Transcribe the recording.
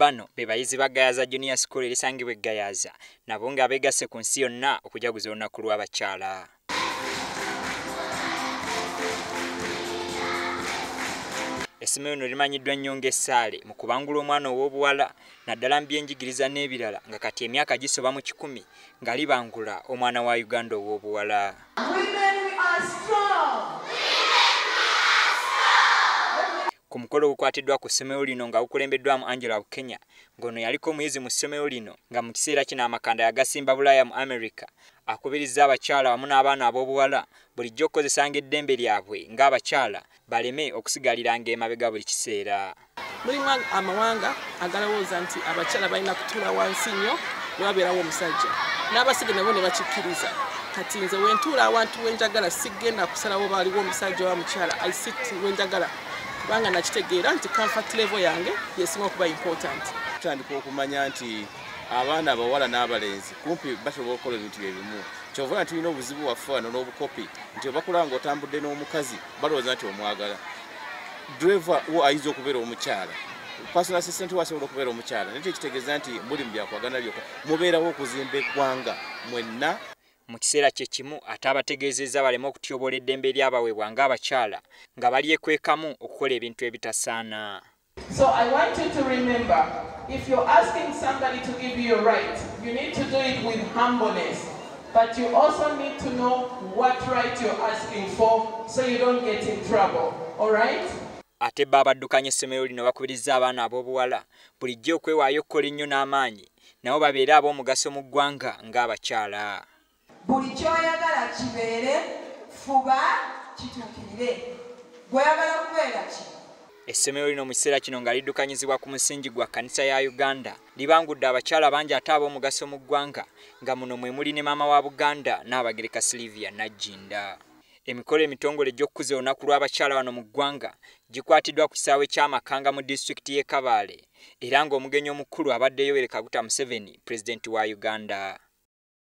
Bano be bayizi ba Gayaza Junior School erisangibwa e Gayaza, nabo nga beegasse ku nsi yonna okujaguza olunaku lw'abakyala. Essomero lino limanyiddwa nnyo ng'essaale mu kubangula omwana ow'obuwala naddala mu byenjigiriza n'ebirala, nga kati emyaka gisoba mu 100 nga libangula omwana wa Uganda ow'obuwala. Ku mukolo ogukwatiddwa ku ssomero lino nga gukulembeddwamu Angela Bukenya, ng'ono yaliko omuyizi mu ssomero lino nga mu kiseera kino amakanda yagasimba Bulaaya mu America, akubirizza abakyala wamu n'abaana ab'obuwala bulijjo okukozesanga eddembe lyabwe ng'abakyala baleme okusigaliranga emabega buli kiseera. Mulimu amawanga agalowooza nti abakyala balina kutuula wansi nnyo ne babeerawo omusajja, n'abasajja nabo ne bakikkiriza. Kati nze wentuula awantu wenjagala, sigenda kusalawo baaliwo omusajja oba mukyala. I sit wenjagala kubanga nakitegeera nti comfort level yange yesinga okuba important. Tutandika okumanya nti abaana abawala n'abalenzi kumpi basobola okukola ebintu byebimu. Kyova tulina obuzibu waffe wano n'obukopi nti obakulaba ng'otambudde n'omukazi balowooza nti omwagala. Driver wo ayinza okubeera omukyala, personal assistant wo asobola okubeera omukyala, naye tekitegeeza nti muli mu byakwagana byokka, mubeerawo okuzimba eggwanga mwenna. Mu kiseera kye kimu ate abategeezezza baleme okutyoboola eddembe eryabaweebwa ng'abakyala nga balyekwekamu okukola ebintu ebitasaana. So I want you to remember, if you're asking somebody to give you a right, you need to do it with humbleness. But you also need to know what right you're asking for so you don't get in trouble, all right? Ate bo abaddukanya essomero lino bakubirizza abaana ab'obuwala bulijjo okwewaayo okukola ennyo n'amaanyi, nabo babeere ab'omugaso mu ggwanga ng'abakyala. Buli ky'oyagala kibeere, fuba kituukirire. Gw'oyagala kubeera ki? Essomero lino mu kiseera kino nga liddukanyizibwa ku musingi gwa kkanisa ya Uganda, libangudde abakyala bangi ate ab'omugaso mu ggwanga, nga muno mwe muli ne maama wa Buganda Nnaabagereka Sylvia Nagginda. Emikolo emitongole egy'okukuza olunaku lw'abakyala wano mu ggwanga gikwatiddwa ku kisaawe ky'Amakanga mu disitulikiti y'e Kabaale, era ng'omugenyi omukulu abadde Yoweri Kaguta Museveni, pulezidenti wa Uganda.